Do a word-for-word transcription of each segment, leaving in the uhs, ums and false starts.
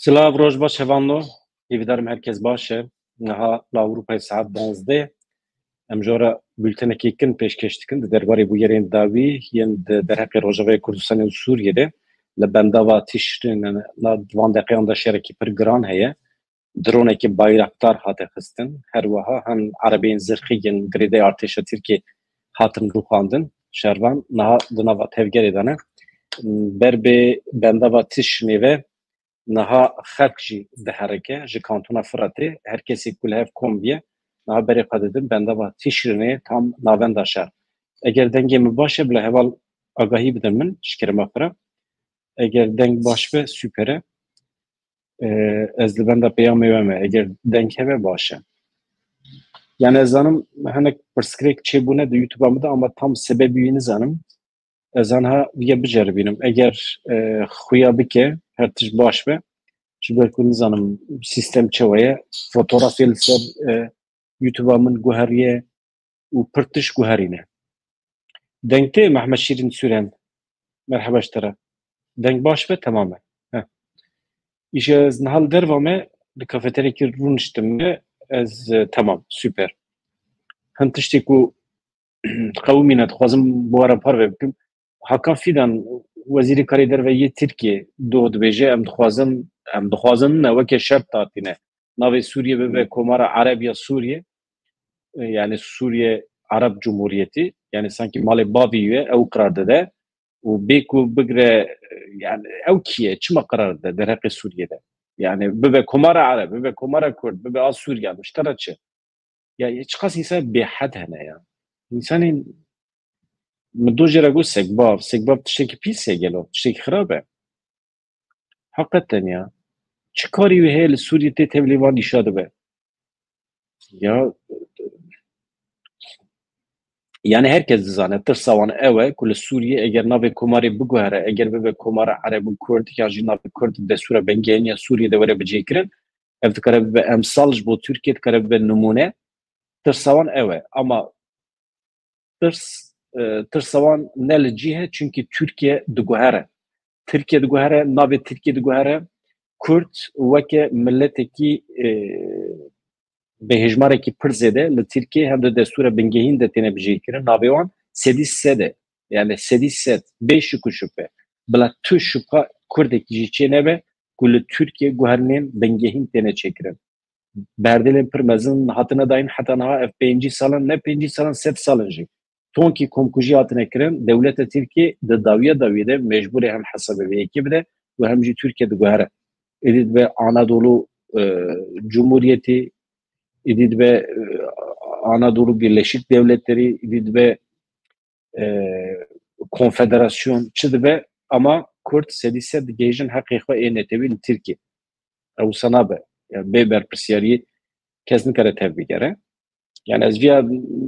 Silav, roj baş hevalno. Hêvîdarim herkes baş e. Niha li Ewropayê saet duwazdeh. Em ji we re bültenekê kin pêşkêş dikin di derbarê bûyerên dawî yên di derheqê Rojavayê Kurdistanê û Sûriyê de. Li bendava Tişrîn, di van deqeyan de şerekî pir giran heye. Dronekî Bayraktar hate xistin. Her wiha hem erebeyên zirxî yên girêdayî artêşa Tirkiyê hatin rûxandin. Şervan niha di nava tevgerê de ne. Ber bi bendava Tişrînê ve niha xelk jî diherike ji kantona Firatê. Her kesê ku li hev kom bûye, niha berê xwe didin bendava Tişrînê, tam navenda şer. Eger dengê min baş e, bila heval agahî bidin min ji kerema xwe re. Eger deng baş be, super e. Ee, ez li benda peyamê we me. Eger deng hebe, baş e. Yani ez zanim hinek pirsgirêk çêbûne di YouTube-a min de, ama tam sebebî wî nizanim. Ez anha viya biceribînim. Eger, e, xuya bike, her tişt baş be, ji ber ku nizanim sîstem çawa ye, fotografê li ser, e, YouTube-a min guheriye û pir tişt guherîne. Deng tê, Mehmet Şîrîn Sûren? Merheba ji te re. Deng baş be, temam e. Heh. Îşe ez niha li derva me, li kafeterekî rûniştim me, ez, e, temam, super. Hin tiştê ku qewimîne, dixwazim bi we re parve bikim. Hakan Fidan, Wezîrê Karê Derve yê Tirkiyê, doh dibêje, em dixwazin, em dixwazin ne, weke şert datîne. Navê Sûriyê bibe Komara Ereb ya Sûriyê, e, yani Sûriye Arap Cumhuriyeti, yani sanki malê bavî ye, ew qrar dide. Û bê ku bigre, yani ew kî ye, çima qrar dide derheqê Sûriyê de? Yani bibe Komara Ereb, bibe Komara Kurd, bibe a Sûriyan, ji te re çi? Ya, ya çiqas însan bêhed hene ya. Însanên, min doh jê re got sekbav, sekbav tiştekî pîs e gelo, tiştekî xirab e. Heqeten ya. Çi karî wî heye li Sûriyê tê tevlî van îşa dibe? Ya, yani herkes dizane, tirsa wan ew e ku li Sûriyê eger navê komarê biguhere, eger bibe Komara Ereb û Kurd, ya jî navê Kurd destûra bingehîn ya Sûriyê de were bicihkirin, ev dikare bibe emsal ji bo Tirkiye, dikare bibe nimûne. Tirsa wan ew e. Ama tirs, e, tirsa wan ne li cih e, çunkî Tirkiye diguhere. Tirkiye diguhere, navê Tirkiye diguhere. Kurd weke miletekî, e, bi hêjmarekî pir zêde li Tirkiye hem di destûra bingehîn de têne bicihkirin. Navê wan sedî sed e. Yani sedî sed, bê şik û şüphe. Bila tu şüpha Kurdekî jî çê nebe ku li Tirkiye guherinên bingehîn têne çêkirin. Berdêlên pir mezin hatine dayîn, heta niha ev pêncî sal in, ne pêncî sal in, sed sal in jî. Tonkî komkujî hatine kirin, dewleta Tirkiyê di dawiya dawiyê de mecbûr e hem hesabê vê yekê bide û hem jî Tirkiye diguhere. Êdî dibe Anadolu, e, Cumhuriyeti, êdî dibe, e, Anadolu Birleşik Devletleri, êdî dibe, e, konfederasyon, çi dibe, ama Kurd sedî sed digihêjin heqê xwe ê netewî li Tirkiyê. Ew wisa nabe. Yani bê berpirsiyariyê kes nikare tev bigere. Yani ez viya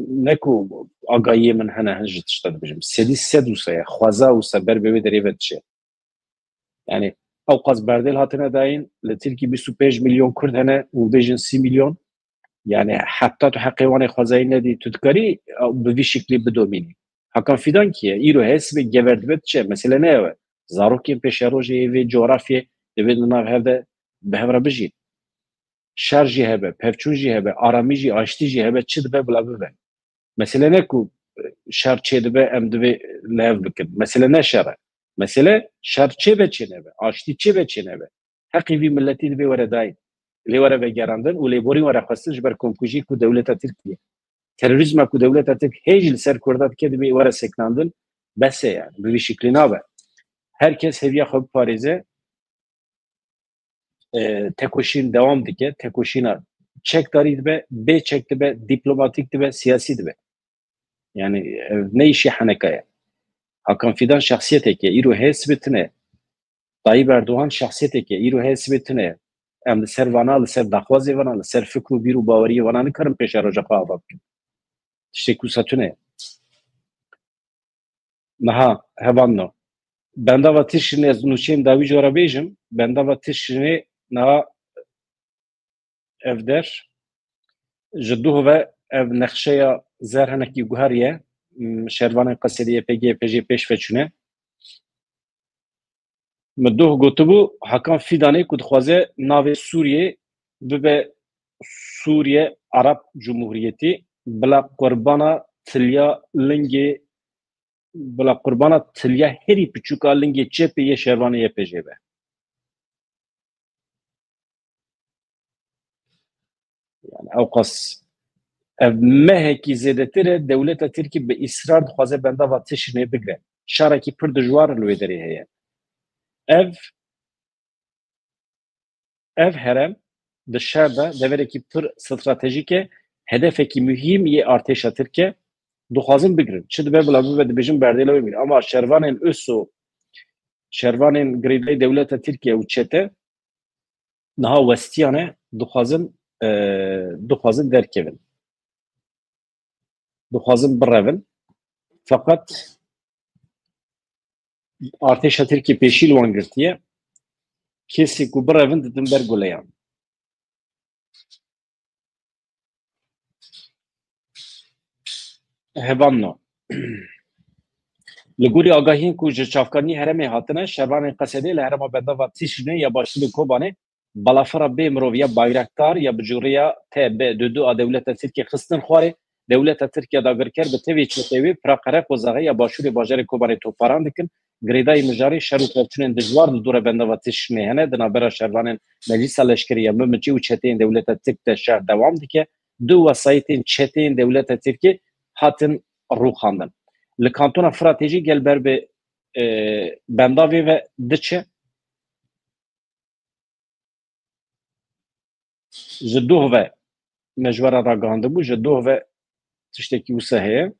ne ku agahiyê min hene, hin ji tişta dibêjim. Sedî sed wisa ye. Xweza wisa ber bi wê derê ve diçe. Yani ew qas berdêl hatine dayîn, li Tirkî bîst û pênc milyon Kurd hene û bêjin sî milyon. Yani heta tu heqê wan ê xwezayî nedî, tu dikarî, ew, bi vî şiklî bidomînî. Hakan Fidan kî ye? Îro heye, sibê gever dibe diçe. Mesele ne ew e. Zarokên pêşerojê yê vê coğrafyê divê di nav hev de bi hev re bijîn. Şer jî hebe, pevçûn jî hebe, aramî jî, aştî jî hebe, çi dibe bila bibe. Mesele ne ku, e, şer çê dibe, em divê li hev bikin. Mesele ne şer e. Mesele şer çê ve çê nebe, aştî çê ve çê nebe. Heqê vî miletî divê were dayîn. Lê were vegerandin û lêborîn were xwestin ji ber komkujî ku dewleta Tirk dike. Terorîzma ku dewleta Tirk hê jî li ser Kurda dike, divê were sekinandin. Bes e yani. Bi vî şiklî nabe. Her kes hêviya xwe biparêze. E, tekoşîn dewam dike. Tekoşîna çekdarî dibe, bê çek dibe, dîplomatîk dibe, siyasî dibe. Yani, ev ne îşê heneka ye. Hakan Fidan şexsiyetek e, îro heye, sibê tune ye. Tayyip Erdogan şexsiyetek e, îro heye, sibê tune ye. Em li ser vana, li ser daxwazê vana, li ser fikr û bîr û baweriyê vana nikarin pêşeroja xwe ava bikin. Tiştek wisa tune ye. Niha hevalno. Bendava Tişrînê ez nûçeyên dawî jî we re bêjim. Bendava Tişrînê niha ev der ji duh ve ev nexşeya zer hinekî guheriye. M, şervanên Qesedê Y P G, Y P J pêş ve çûne. Min doh gotibû, Hakan Fîdanê ku dixwaze navê Sûriyê bibe Sûriye Arap Cumhuriyetî, bila qurbana tiliya lingê, bila qurbana tiliya herî piçûka lingê çepê yê şervanê Y P J be. Yani ewqas ev mehekî zêdetir e, dewleta Tirkî bi îsrar dixwaze bendava Tişrînê bigre. Şarekî pir dijwar li wê derê heye. Ev, ev herem di şer de deverekî pir stratejîk e, hedefekî muhîm yê artêşa Tirk e, dixwazin bigirin. Çi dibe bila bibe dibêjin berdêla wê bigrin. Ama şervanên ÖSO, şervanên girêdayî dewleta Tirkiye û çete niha westiyane dixwazin, e, dixwazin derkevin. Dixwazin birevin. Feqet artêşa Tirkiyê pêşî li wan girtiye. Kesê ku birevin didin ber guleyan. Hevalno. Li gorî agahiyên ku ji çavkanî herêmê hatine, şervanên Qesedê li herêma bendava Tişrînê ya başûrê Kobanê balafira bê mirov ya Bayraktar ya bi cûriya T B dudu a dewleta Tirkiyê xistin xwarê. Dewleta Tirkiye dagirker bi tevî çeteyê wê pira Qereqozaxê ya başûrê bajarê Kobanê toparan dikin. Girêdayî mijarê şer û pevçûnên dijwar li dora bendava Tişrînê hene. Di navbera şervanên Meclisa Leşkerî ya Mimiçê û çeteyên dewleta Tirk de şer dewam dike. Du wesayîtên çeteyên dewleta Tirkê hatin rûxandin. Li kantona Firatê jî gel ber bi, e, bendavê ve diçe. Ji doh ve me ji we re ragihandibû, ji doh ve tiştekî wisa heye.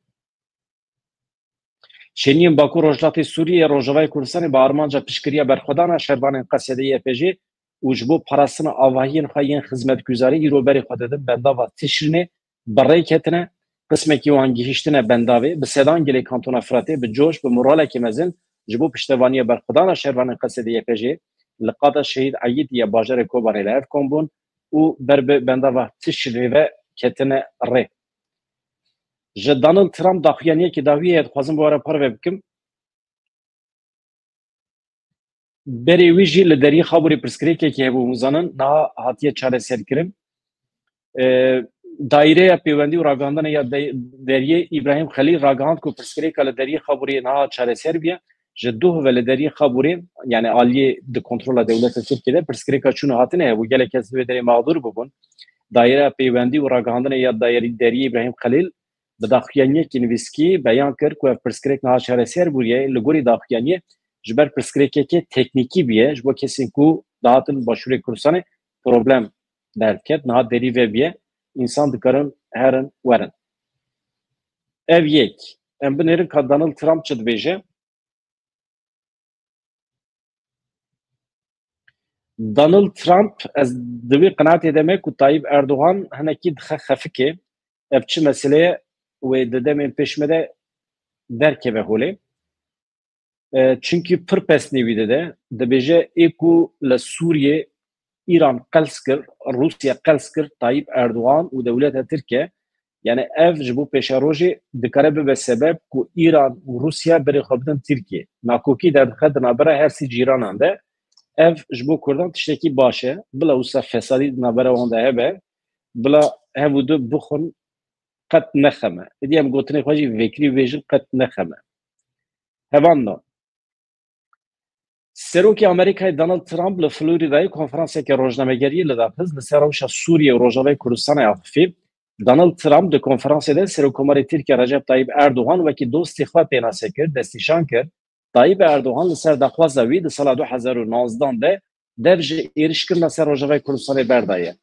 Şêniyên Bakur Rojhilatê Sûriyê, Rojavayê Kurdistanê bi armanca piştgiriya berxwedana şervanên Qesedê Y P J û ji bo parastina avahiyên xwe yên xizmetguzarî îro berê xwe didin bendava Tişrînê bi rê ketine. Qismekî wan gihîştine bendavê, bi sedan gelê kantona Firatê bi coş, bi moralekî mezin ji bo piştevaniya berxwedana şervanên Qesedê Y P J li qada Şehîd Eyîdî ya bajarê Kobanê li hev kom bûn û ber bi bendava Tişrînê ve ketine rê. Ji Donald Trump daxuyaniyekî dawî heye, dixwazim bi we re parve bikim. Berê wî jî li deriyê Xabûrê pirsgirêkekî hebû, hûn zanin, niha hatiye çareserkirin. E, Daîreya Pêwendî û Ragihandinê ya de-, Deriyê Îbrahîm Xelîl ragihand ku pirsgirêka li deriyê Xabûrê niha çareser bûye. Ji doh ve li deriyê Xabûrê, yani aliyê di kontrola dewleta Tirkiyê de pirsgirêka çûn û hatinê hebû. Gelek kes li wê derê mexdûr bûbûn. Daîreya Pêwendî û Ragihandinê ya Daîrî-, Deriyê Îbrahîm Xelîl bi daxuyaniyekî nivîskî beyan kir ku ev pirsgirêk niha çareser bûye, li gorî daxuyaniyê ji ber pirsgirêkeke teknîkî bûye, ji bo kesên ku dihatin Başûrê Kurdistanê problem derdiket, niha derî ve bûye, însan dikarin herin werin. Ev yek. Em binêrin ka Donald Trump çi dibêje. Donald Trump, ez di wî qenaatê de me ku Tayyip Erdogan hinekî dixe xefikê. Ev çi meseleye wê di demên pêş me de derkeve holê? E, çunkî pir pesnê wî dide. Dibêje, ê ku li Sûriyê Îran qels kir, Rûsya qels kir, Tayyip Erdogan û dewleta Tirke, yani ev ji bo pêşerojê dikare bibe sebeb ku Îran û Rûsya berê xwe bidin Tirkiyê. Nakokî derdixe di navbera her sî cîranan de. Ev ji bo Kurdan tiştekî baş e. Bila wisa fesadî di navbera wan de hebe, bila hev û du bixwin, qet nexeme. Êdî em gotinê xwe jî vekirî bêjin, qet nexeme. Hevalno. Serokê Amerîkayê Donald Trump li Floridayê konferanseke rojnamegeriyê li daxist li ser rewşa Sûriye û Rojavayê Kurdistanê axifî. Donald Trump di konferansê de Serokkomarê Tirkiye Recep Tayyip Erdogan wekî dostê xwe pênase kir, destnîşan kir. Tayyip Erdogan li ser daxwaza wî di sala du hezar û nozdehan de dev ji êrişkirina ser Rojavayê Kurdistanê berdaye.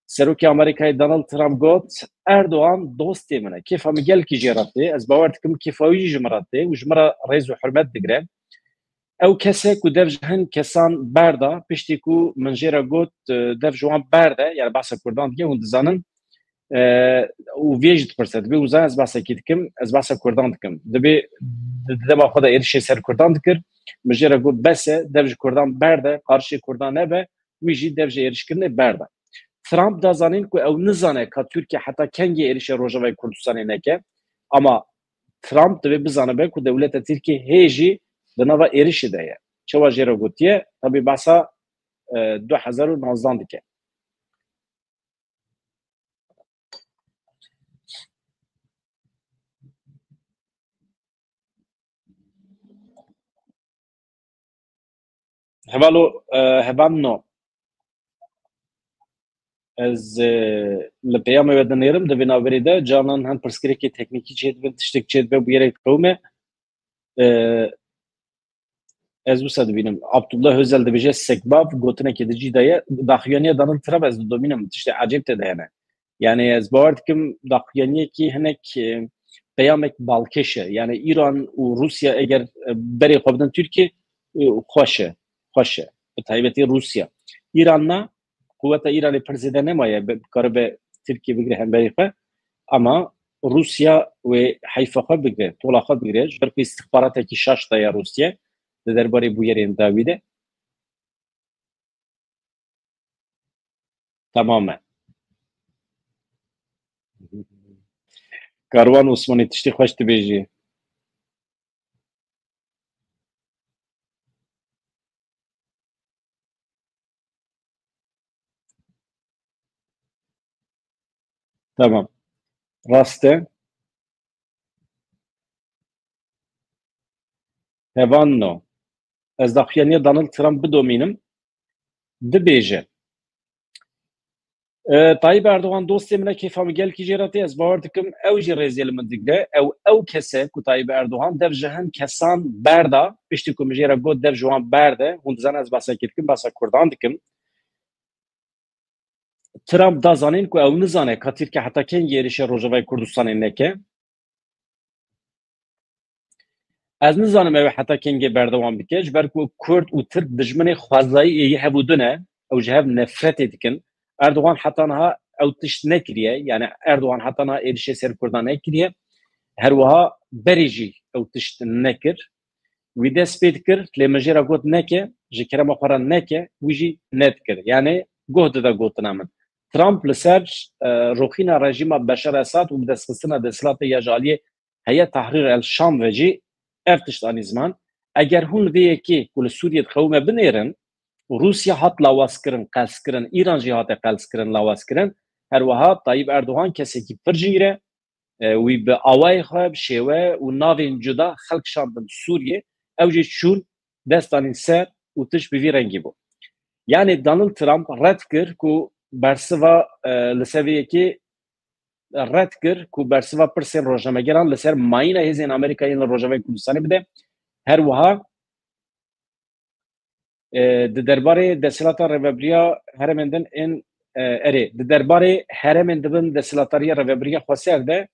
Serokê Amerîkayê Donald Trump got, Erdogan dostê min e. Kêfa min gelkî jê re tê. Ez bawer dikim kêfa wî jî ji min re tê û ji min re rêz û hurmet digire. Ew kes e ku dev ji hin kesan berda, piştî ku min jê re got, e, dev ji wan berde, yani behsa Kurdan dike, hûn dizanin, e, û vê jî dipirse, dibê hûn zanin ez behsa kî dikim, ez behsa Kurdan dikim. Dibê di, di dema xwe de êrişê ser Kurdan dikir, min jê re got, bes e, dev ji Kurdan berde, qarşê Kurdan nebe, wî jî dev ji êrişkirinê berda. Trump da zanîn ku ew nizane ka Tirkiye heta kengê êrişê Rojavayê Kurdistanê neke, ama Trump divê bizanibe ku dewleta Tirkiye hê jî di nava êrişê de ye. çawa jê re gotiye, tabî behsa, e, du hezar û nozdan dike. Hevalo, e, hevan no. Ez, e, li peyamê we dinêrim, di vê navberê de canan hin pirsgirêkê teknîkî çêdibin, tiştek çêdibe, bûyerek qewim e. E, ez wisa dibînim. Abdullah Özel dibêje, sekbav gotinekê di cî de ye. Daxuyaniya Donald Trump ez didomînim, tiştê ecêb tê de hene. Yani ez bawer dikim daxuyaniyekî hinek, e, peyamek balkêş e. Yani Îran û Rûsya eger, e, berê xwe bidin Tirkiye, e, xweş e. Xweş e. Bi taybetî Rûsya. Îran na, quweta Îranê pir zêde nemaye, bi-, bikaribe Tirkiye bigire hemberî xwe. Ama Rûsya wê heyfa xwe bigire, tola xwe bigire. Ji ber ku îstixbaratekî şaş daye Rûsya di derbarê bûyerên dawî de. Tamam e. Karwan Osmanî, tiştê xweş dibêjî. Tamam. Rast e. Hevan no. Ez daxuyaniya Donald Trump bidomînim. Dibêje. E, Tayyip Erdogan dostê min e, kêfa min gelkî jê re tê. Ez bawer dikim ew jî rêzê li min digre. Ew, ew kes e ku Tayyip Erdogan dev ji hin kesan berda, piştî ku min jê re got dev ji wan berde. Hûn dizanin ez behsa kê dikim, behsa Kurdan dikim. Trump da zanîn ku ew nizane ka Tirkiye heta kengî êrişê Rojavayê Kurdistanê neke. Ez nizanim ew ê heta kengê berdewam bike, ji ber ku Kurd û Tirk dijminê xwezayî êyî hev û du ne, ew ji hev nefretê dikin. Erdogan heta niha ew tişt nekiriye, yani Erdogan heta niha êrişê ser Kurdan nekiriye. Her wiha berê jî ew tişt nekir. Wî dest pê dikir, lê min jê re got neke, ji kerema xwe re neke, wî jî nedikir. Yani guh dide gotina min. Trump li ser, e, rûxîna rejîma Beşar Esad û bi destxistina desthilatê ya ji aliyê Heyet Tahrir el Şam ve jî ev tişt anî ziman. Eger hûn vê yekê ku li Sûriyê diqewime binêrin, Rûsya hat lawazkirin, qelskirin, Îran jî hate qelskirin, lawazkirin, her wiha Tayyip Erdogan kesekî pir jîr e, e, wî bi awayê xwe, bi şêwe û navên cuda xelk şandin Sûriyê, ew jî çûn destanî ser û tişt bi vî rengî bû. Yani Donald Trump red kir ku bersiva, e, li ser vê yekê red kir ku bersiva pirsên rojnamegeran li ser mayîna hêzên Amerîka yên li Rojavayê Kurdistanê bide. Her wiha e, di derbarê desthilata rêvebiriya herêmên din ên, e, erê, di derbarê herêmên di bin desthilatdariya rêvebiriya xweser de,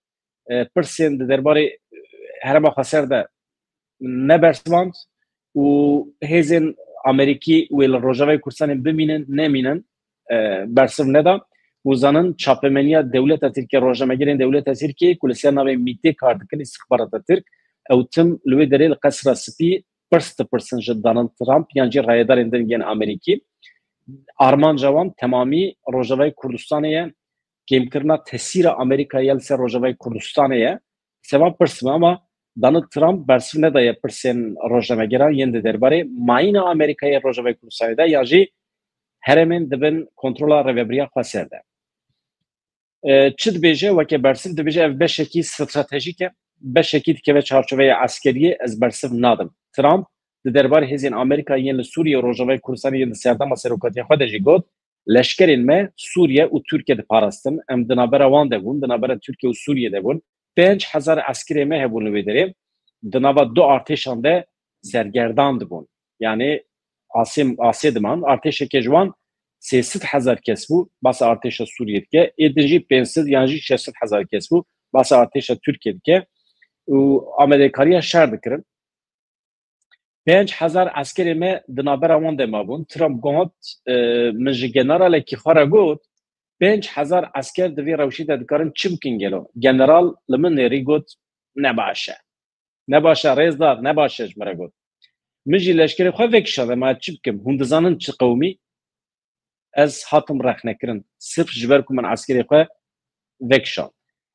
e, pirsên di derbarê, e, herêma xweser de nebersivand û hêzên Amerîkî wê li Rojavayê Kurdistanê bimînin, nemînin, e, bersiv neda. Û zanin çapemeniya dewleta Tirkiye, rojnamegerên dewleta Tirkiye ku li ser navê MÎT'ê kar dikin, îstixbarata Tirk, ew tim li wê derê li Qesra Spî pirs dipirsin ji Donald Trump yan jî rayedarên din yên Amerîkî. Armanca wan temamî Rojavayê Kurdistanê ye, kêmkirina tesîra Amerîkayê ya li ser Rojavayê Kurdistanê ye. Sevan pirs me, ama Donald Trump bersiv nedaye pirsên rojnamegeran yên di derbarê mayîna Amerîkayê Rojavayê Kurdistanê de yan jî herêmên di bin kontrola rêvebiriya xweser de. E, çi dibêje? Weke bersiv dibêje, ev beşekî stratejîk e, beşekî dikeve çarçoveya eskeriyê, ez bersiv nadim. Trump di derbarê hêzên Amerîka yên li Sûriye û Rojavayê Kurdistanê yên di serdema serokatiya xwe de jî got, leşkerên me Sûriye û Tirkiye diparastin, em di navbera wan de bûn, di navbera Tirkiye û Sûriye de bûn. Pênc hezar eskerê me hebûn li wê derê, di nava du artêşan de sergerdan dibûn. Yani asê, asê diman, artêşeke ji wan sê sed hezar kes bû, basa artêşa Sûriye dike, ê din jî pênc sed yan jî şeş sed hezar kes bû, basa artêşa Tirkiye dike û amadekariya şer dikirin. Pênc hezar eskerê me di navbera wan de mabûn. Trump got, e, min ji generalekî xwe re got, pênc hezar esker di vê rewşê de dikarin çi bikin gelo? General li min nêrî got, ne baş e. Ne baş e, rêzdar, ne baş e ji min re got. Min jî leşkerê xwe vekişand, ma çi bikim? Hûn dizanin çi qewimî? Ez hatim rexnekirin. Sirf ji ber ku min eskerê xwe vekişand.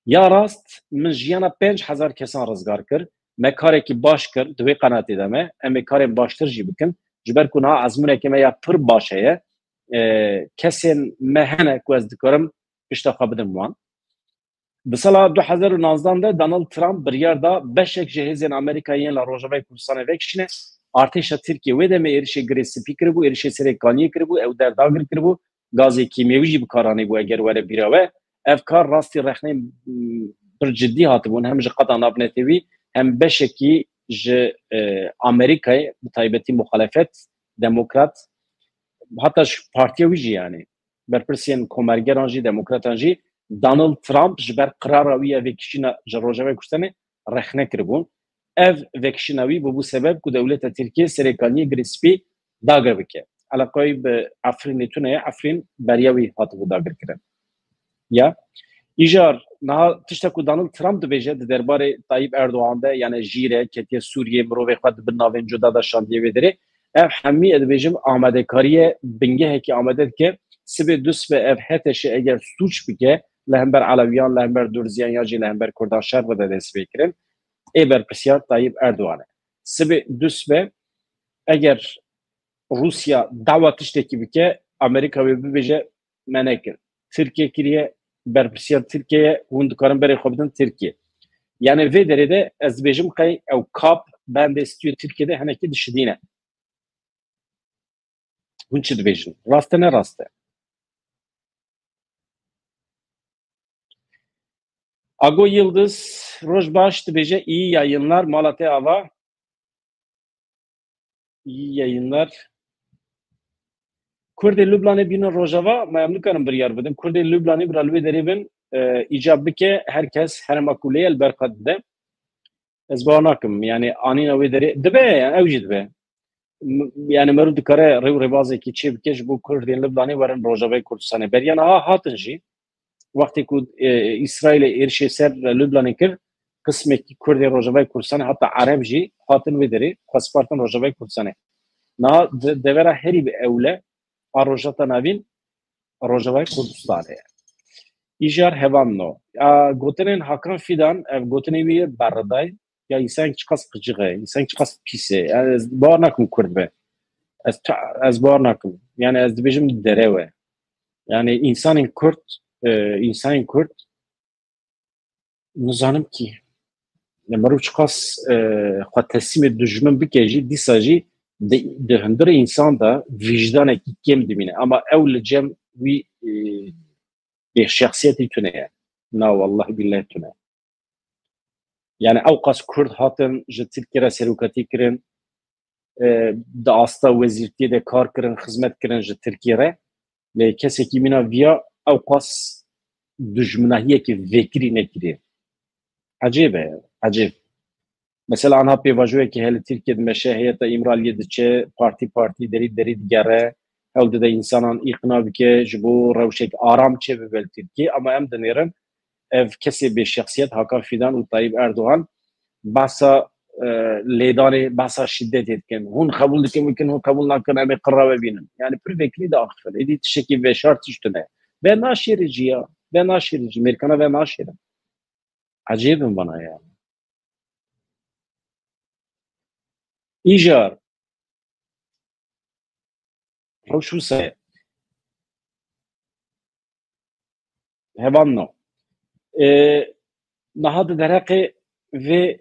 Ya rast, min jiyana pênc hezar kesan rizgar kir. Me karekî baş kir, di wê qenatê de me. Em ê karên baştir jî bikin. Ji ber ku niha ezmûneke me ya pir baş heye, e, kesên me hene ku ez dikarim pişta xwe bidim wan. Di sala du hezar û nozdehan de Donald Trump biryar da beşek ji hêzên Amerîkayê yên li Rojavayê Kurdistanê vekişîne. Artêşa Tirkiyê wê demê êrişê Girê Spî kiribû, êrişê Serê Kaniyê kiribû, ew der dagir kiribû, gazê kîmyewî jî bi kar anîbû eger were bîra we. Ev kar rastî rexneyên, m, pir cidî hatibûn, hem ji qada navnetewî, hem beşekî ji, e, Amerîkayê, bi taybetî muxalefet, demokrat, heta ji partiya wî jî, yanî berpirsiyên komergeran jî, demokratan jî, Donald Trump ji ber qirara wî ya vekişîna ji Rojavayê Kurdistanê rexne kiribûn. Ev vekişîna wî bûbû sebeb ku dewleta Tirkiyê Serê Kaniyê Girê Spî dagir bike. Eleqayî bi Efrînê tune ye, Efrîn beriya wî hatibû dagirkirin. Ya. Îcar, niha tişta ku Donald Trump dibêje di derbarê Tayyip Erdogan de, yani jîre, ketiye Sûriyê, mirovê xwe di bin navên cuda de şandiye wê derê. Ev hemî, ez dibêjim, amadekariye, bingehekî amade dike. Sibê du sibe ev H T Ş eger sûc bike, li hember Elewiyan, li hember Durziyan ya jî li hember Kurdan şer bide destpêkirin, ê berpirsiyar Tayyip Erdogan e. Sibê du sibe eger Rûsya dawa tiştekî bike, Amerîka wê bibêje, me nekir. Tirkiye kiriye, berpirsiyar Tirkiye ye, hûn dikarin berê xwe bidin Tirkiye. Yani vê derê de ez dibêjim qey ew kap bendê stûyê Tirkiye de hinekî dişidîne. Hûn çi dibêjin? Rast e, ne rast e? Ago Yildiz, roj baş, dibêje, iyi yayınlar, mala te ava. İyi yayınlar. Kurdê Lublanê bînin Rojava, ma em nikarin biryar bidin. Kurdê Lublanê bira li wê derê bin, e, îcab bike, her kes herema ku lê ye li ber xwe dide. Ez bawer nakim, yani anîna wê derê dibe, yani ew jî dibe. M-, yani meriv dikare rê û rêbazekî çêbike ji bo Kurdên Lublanê werin Rojavayê Kurdistanê. Beriya niha hatin jî, wextê ku, e, Îsraîlê êrişê ser Lublanê kir, qismekî Kurdên Rojavayê Kurdistanê, heta Ereb jî hatin wê derê, xwe spartin Rojavayê Kurdistanê. Niha de-, devera herî bi ewle a Rojhilata Navîn Rojavayê Kurdistanê ye. Îjar hevan no. Ya gotinên Hakan Fidan, ev gotinê wî ye berridayî. Ya însan çiqas qicix e, însan çiqas pîs e. Yani ez bawer nakim Kurd be. Ez ta-, ez bawer nakim. Yani ez dibêjim derew e. Yani însanên Kurd, e, însanên Kurd nizanim kî. Ya meriv çiqas, e, xwe teslîmê dijmin bike jî, dîsa jî di, di hundirê însan de vîjdanekî kêm dimîne. Ama ew li cem wî, e, bê şexsiyetî tune ye. Na, wallahi billahi tune. Yani ew qas Kurd hatin ji Tirkiye re serokatî kirin, e, di asta wezîrtiyê de kar kirin, xizmet kirin ji Tirkiye re. Lê kesekî mîna viya ew qas dijminahiyekî vekirî nekiriye. Ecêb e, ecêb. Mesela anha pêvajoyekê heye li Tirkiye dimeşe, heyeta Îmraliyê diçe, partî partî, derî derî digere, hewl dide însanan îqna bike, ji bo rewşek aram çêbibe li Tirkiye. Ama em dinêrin, ev kesê bêşexsiyet Hakan Fidan û Tayyip Erdogan behsa, e, lêdanê, behsa şîdetê dikin. Hûn qebûl dikin, bikin, hûn qebûl nakin, em ê qirra we bînin. Yani pir vekirî diaxifin. Êdî tiştekî veşart tişt tune. Ve naşêre jî ya. Ve naşêre jî. Mêrkana ve naşêrin. Ecêb in bana ya. Îcar. Rewş wisa ye. Hevan no. E, niha di derheqê vê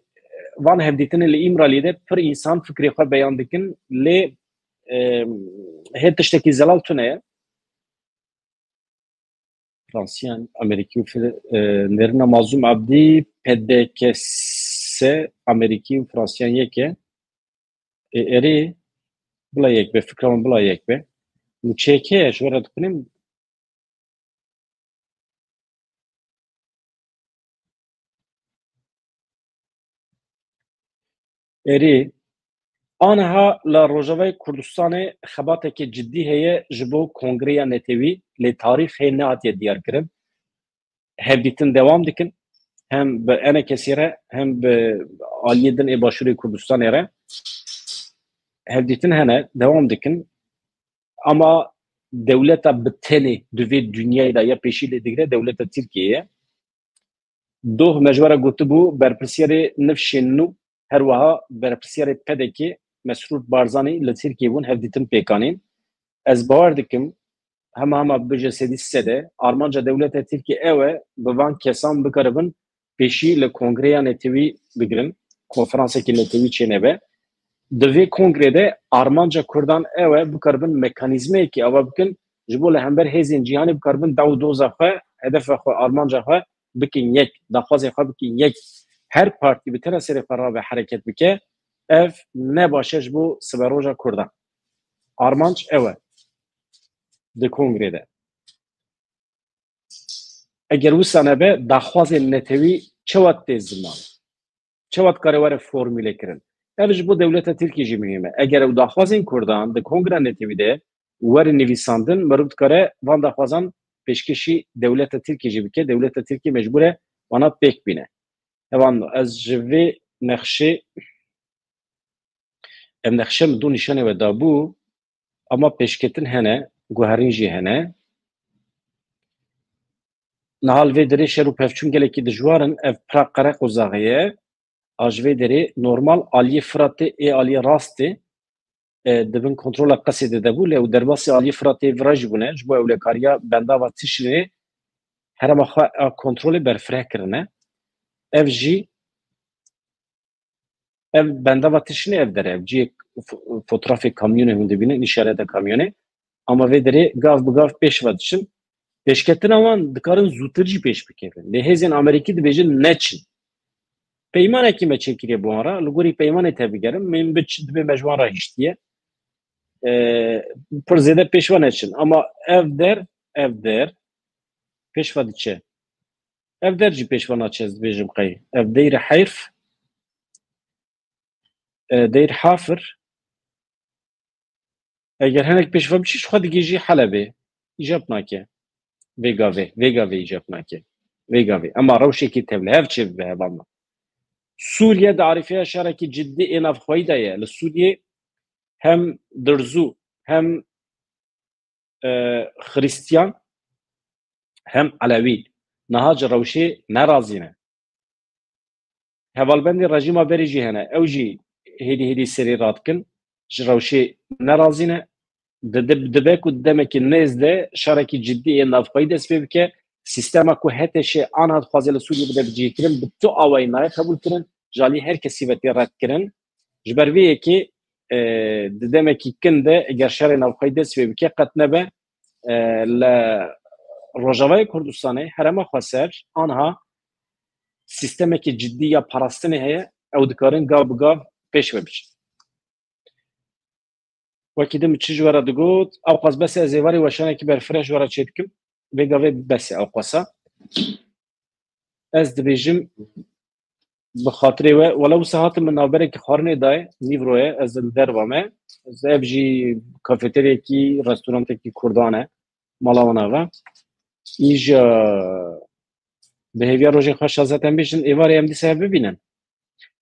van hevdîtinê li Îmraliyê de pir însan fikrê xwe beyan dikin, lê, e, hê tiştekî zelal tune ye. Fransiyan, Amerîkî û Fil-, e, nêrina Mazlûm Abdî, P D K S, Amerîkî û Fransiyan yek e. E, erê, bila yek be, fikra min bila yek be. Û çêke ye, ji we re dixwînim. Erê, aniha li Rojavayê Kurdistanê xebateke cidî heye ji bo kongreya netewî, lê tarîx hê nehatiye diyarkirin. Hevdîtin dewam dikin, hem bi enekesê re, hem bi aliyê din ê Başûrê Kurdistanê re. Hevdîtin hene, dewam dikin. Ama dewleta bi tenê di vê dinyayê de ya pêşî lê digire dewleta Tirkiyeyê ye. Doh me ji we re gotibû, berpirsiyarê Nifşên nû, her wiha berpirsiyarê P D K'ê Mesrûr Barzanî li Tirkiyê bûn, hevdîtin pêk anîn. Ez bawer dikim, hema hema bibêje sedî sede, armanca dewleta Tirkiyê ew e, bi van kesan bikaribin pêşî li kongreya netewî bigirin, konferansekî netewî çênebe. Di vê kongrê de armanca Kurdan ew e, bikaribin mekanîzmeyekî ava bikin, ji bo li hember hêzên cîhanê bikaribin daw û doza xwe, hedefa xwe, armanca xwe bikin yek, daxwazê xwe bikin yek. Her partî bi tena serê xwe rabe hereket bike, ev ne baş e ji bo siberoja Kurdan. Armanc ew e di kongrê de. Eger wisa nebe, daxwazên netewî çawa tê ziman? Çawa dikare were formûle kirin? Ev ji bo dewleta Tirkiyê jî muhîm e. Eger ew daxwazên Kurdan di kongra netewî de werin nivîsandin, meriv dikare van daxwazan pêşkêşî dewleta Tirkiyê jî bike. Dewleta Tirkiyê mecbûr e wana pêk bîne. Evan ez ji vê nexşê, em nexşe min du nîşanê we dabû, ama pêşketin hene, guherîn jî hene. Niha li vê derê şer û pevçûn gelekî dijwar in, ev pira qereq û zaxê ye. A ji vê derê normal aliyê Firatê, ê aliyê rastê, e, di bin kontrola Qesêdê de bû, lê ew derbasî aliyê Firatê vira jî bûne, ji bo ewlekariya bendava Tişrînê herêma xwe a kontrolê berfireh kirine. Ev jî, ev bendava Tişrînê ev dere, ev cihê f-, fotoğrafê kamyonê hûn dibînin, îşareta kamyonê. Ama vê derê gav bi gav pêş ve diçin. Pêşketina wan dikarin zûtir jî pêş bikevin. Lê hêzên Amerîkî dibêjin neçin. Peymanekî me çêkiriye bi wan re. Li gorî peymanê te bigerin. Min biç dibê me ji wan re hiştiye. Ee, pir zêde pêş ve neçin. Ama ev der, ev der pêş ve diçe. Ev der jî pêş ve naçe, ez dibêjim qey. Ev deyr heyf, e, deyr hafir. Eger hinek pêş ve biçî, ji xwe digihîjî Helebê. Îcab nake. Vê gavê, vê gavê îcab nake. Vê gavê. Ema rewşekî tevlihev çê bibe hevalna. Sûriye di arîfeya şerekî ciddî ê navxweyî de ye. Li Sûriyê hem Dirzû, hem, e, Xristiyan, hem Elewî niha ji rewşê nerazî ne. Hevalbendê rejîma berê jî hene. Ew jî hêdî hêdî serî radikin. Ji rewşê nerazî ne. Di, di, dibe ku di demekî nêz de şerekî ciddî ê navxweyî dest pê bike. Sîstema ku HTŞ anha dixwaze li Sûriyê bide bicihkirin, bi tu awayî nayê qebûlkirin. Ji alî her kesî ve tê redkirin. Ji ber vê yekê, e, di demekî kin de eger şerê navxweyî dest pê bike, qet nebe, e, li Rojavayê Kurdistanê, herêma xweser, anha sîstemekî ciddî ya parastinê heye, ew dikarin gav bi gav pêş ve biçin. Wekî din min çi ji we re digot, ewqas bes e, ez êvarê weşanekî berfireh ji we re çêdikim. Vê gavê bes e ewqasa. Ez dibêjim, bi xatirê we, wela wisa hatim min navberekî xwarinê dayê, nîvro ye, ez li derva me. Ez ev jî kafeteryekî, restorantekî Kurdan e, mala wan ava. Îja bi hêviya rojê xweş zaten bêjin, êvarê em dîsa hev bibînin.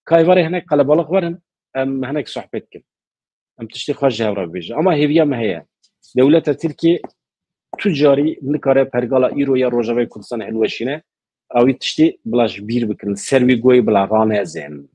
Ka êvarê hinek qelebalix werin, em hinek sohbet kin. Em tiştê xweş ji hev re bibêjin. Ama hêviya me heye. Dewleta Tirkiyê tu carî nikare pergala îro ya Rojavayê Kurdistanê hilweşîne. Ew ê tiştê bila ji bîr bikin. Ser wî goyê bila ranezin.